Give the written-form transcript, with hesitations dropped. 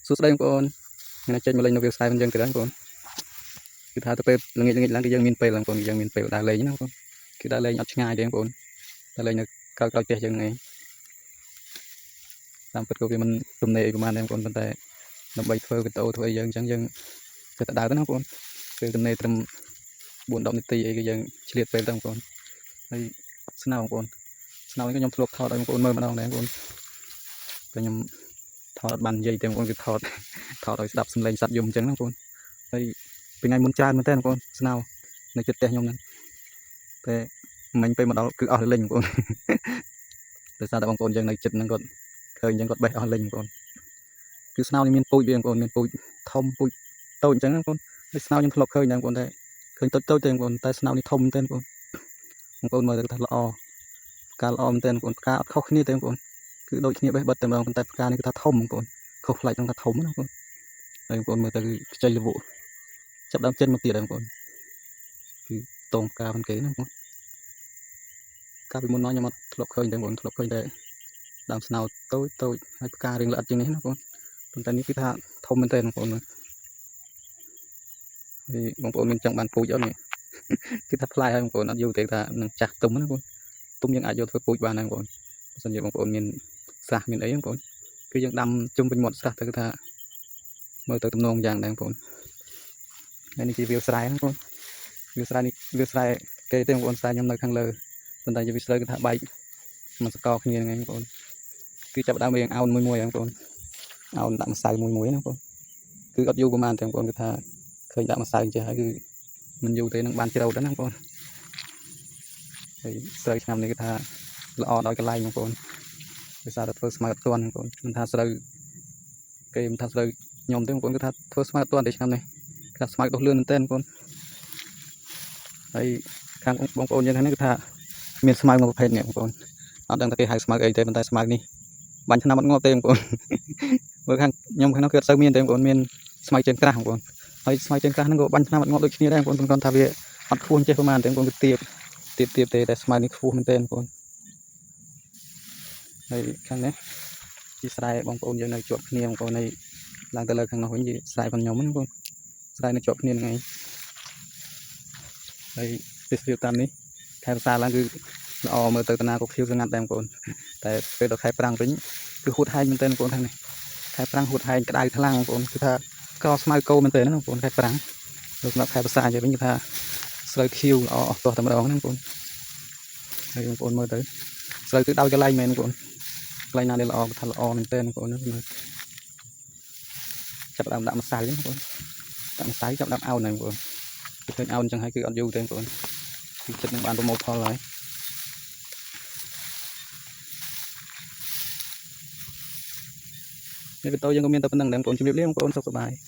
សួស្តីបងប្អូនថ្ងៃនេះចេញមកលេងនៅវាលស្រែវិញយើងទៀតហើយបងប្អូនគឺថាទៅពេលល្ងាចល្ងាចឡើងគឺយើងមានពេលបងប្អូនយើងមានពេលដើរលេងណាបងប្អូនគឺដើរលេងអត់ឆ្ងាយទេបងប្អូនដើរលេងនៅក្រោយក្រោយផ្ទះយើងហ្នឹងឯងតាមពិតក៏វាមិនទំនេរអីប្រហែលដែរបងប្អូនប៉ុន្តែដើម្បីធ្វើវីដេអូធ្វើអីយើងអញ្ចឹងយើងគិតតែដើរទៅណាបងប្អូនពេលទំនេរត្រឹម4 10នាទីអីគឺយើងឆ្លៀតពេលទៅបងប្អូនហើយស្នោបងប្អូនស្នោនេះក៏ខ្ញុំធ្លាប់ថតឲ្យបងប្អូនមើលម្ដងដែរបងប្អូនតែខ្ញុំថតអត់បាននិយាយទេបងប្អូនគឺថតថតឲ្យស្ដាប់សំឡេងសត្វយំអញ្ចឹងណាបងប្អូនហើយពីថ្ងៃមុនច្រើនមែនតើបងប្អូនស្នោនៅជិតផ្ទះខ្ញុំហ្នឹងតែមិញពេលមកដល់គឺអស់រលីងបងប្អូនដោយសារតែបងប្អូនយើងនៅជិតហ្នឹងគាត់ឃើញអញ្ចឹងគាត់បេះអស់លេងបងប្អូនគឺស្នោនេះមានពូជវាបងប្អូនមានពូជធំពូជតូចអញ្ចឹងណាបងប្អូនហើយស្នោខ្ញុំធ្លាប់ឃើញដែរបងប្អូនតែឃើញតូចតូចទេបងប្អូនតែស្នោនេះធំមែនតើបងប្អូនបងប្អូនមើលទៅថាល្អផ្កាល្អមែនតើបងប្អូនផ្កាអត់ខុសគ្នាទេបងប្អូនគឺដូចគ្នាបេះបិទតែម្ដងប៉ុន្តែផ្កានេះគឺថាធំបងប្អូនខុសប្លែកត្រង់ថាធំណាបងប្អូនហើយបងប្អូនមើលទៅគឺខ្ចីលវក់ចាប់ដើមចេញមកទៀតហើយបងប្អូនគឺតងផ្កាមិនគេណាបងប្អូនកាលពីមុនមកខ្ញុំអត់ធ្លាប់ឃើញទេបងប្អូនធ្លាប់ឃើញតែដើមស្នោតូចតូចហើយផ្ការៀងល្អិតជាងនេះណាបងប្អូនប៉ុន្តែនេះគឺថាធំមែនទែនបងប្អូនមើលហើយបងប្អូនមានចង់បានពូជអត់នេះគឺថាផ្លែហើយបងប្អូនអត់យូរទេថានឹងចាស់ទុំណាបងប្អូនទុំយើងអាចយកធ្វើពូជបានដែរបងប្អូនបើសិនជាបងប្អូនមានស្រះមានអីបងប្អូនគឺយើងដាំជុំវិញមាត់ស្រះទៅគឺថាមើលទៅទំនងយ៉ាងដែរបងប្អូនហើយនេះជាវាលស្រែបងប្អូនវាលស្រែនេះវាលស្រែគេទេបងប្អូនស្រែខ្ញុំនៅខាងលើប៉ុន្តែជាវាលស្រូវគឺថាបែកមកសកលគ្នាហ្នឹងឯងបងប្អូនគឺចាប់ដើមរៀងអោនមួយមួយបងប្អូនអោនដាក់ម្សៅមួយមួយណាបងប្អូនគឺអត់យូរប្រហែលទេបងប្អូនគឺថាឃើញដាក់ម្សៅចេះហើយគឺមិនយូរទេនឹងបានច្រូតដែរណាបងប្អូនហើយស្រូវឆ្នាំនេះគឺថាល្អដោយកន្លែងបងប្អូនដោយសារតែធ្វើស្មៅអត់ទាន់បងប្អូនមិនថាស្រូវគេមិនថាស្រូវខ្ញុំទេបងប្អូនគឺថាធ្វើស្មៅអត់ទាន់ទេឆ្នាំនេះគឺថាស្មៅដុះលឿនមែនទែនបងប្អូនហើយខាងបងប្អូនយើងខាងនេះគឺថាមានស្មៅមួយប្រភេទនេះបងប្អូនអត់ដឹងថាគេហៅស្មៅអីទេប៉ុន្តែស្មៅនេះបាញ់ឆ្នាំអត់ងាប់ទេបងប្អូនមើលខាងខ្ញុំខាងនោះគឺអត់សូវមានទេបងប្អូនមានស្មៅជើងក្រាស់បងប្អូនហើយស្មៅជើងក្រាស់ហ្នឹងក៏បាញ់ឆ្នាំអត់ងាប់ដូចគ្នាដែរបងប្អូនគ្រាន់ថាវាអត់ខ្ពស់ចេះប្រហែលទេបងប្អូនគឺទៀបទៀបទៀបទេតែស្មៅនេះខ្ពស់មែនទែនបងប្អូនហើយខាងនេះជាស្រែបងប្អូនយើងនៅជាប់គ្នាបងប្អូនហើយឡើងទៅលើខាងនោះវិញជាស្រែរបស់ខ្ញុំហ្នឹងបងប្អូនស្រែនៅជាប់គ្នាហ្នឹងឯងហើយទេសភាពតាមនេះខែវស្សាឡើងគឺល្អមើលទៅតាណាក៏ខៀវស្ងាត់ដែរបងប្អូនតែពេលដល់ខែប្រាំងវិញគឺហួតហែងមែនទែនបងប្អូនខាងនេះខែប្រាំងហួតហែងក្តៅខ្លាំងបងប្អូនគឺថាកស្មៅគោមែនទែនណាបងប្អូនខែប្រាំងលោកសម្រាប់ខែវស្សាវិញគឺថាស្រូវខៀវល្អអស់ទាស់តែម្ដងណាបងប្អូនហើយបងប្អូនមើលទៅស្រូវគឺដោយកន្លែងមែនបងប្អូនកន្លែងណាដែលល្អគឺថាល្អមែនទែនបងប្អូនណាមើលចាប់ដើមដាក់ម្សៅបងប្អូនដាក់ម្សៅចាប់ដើមអោនហើយបងប្អូនគឺឃើញអោនអញ្ចឹងហើយគឺអត់យូរទេបងប្អូនគឺចិត្តនឹងបានប្រមូលផលហើយនេះវីដេអូយើងក៏មានតែប៉ុណ្្នឹងដែរបងប្អូនជំរាបលាបងប្អូនសុខសប្បាយ។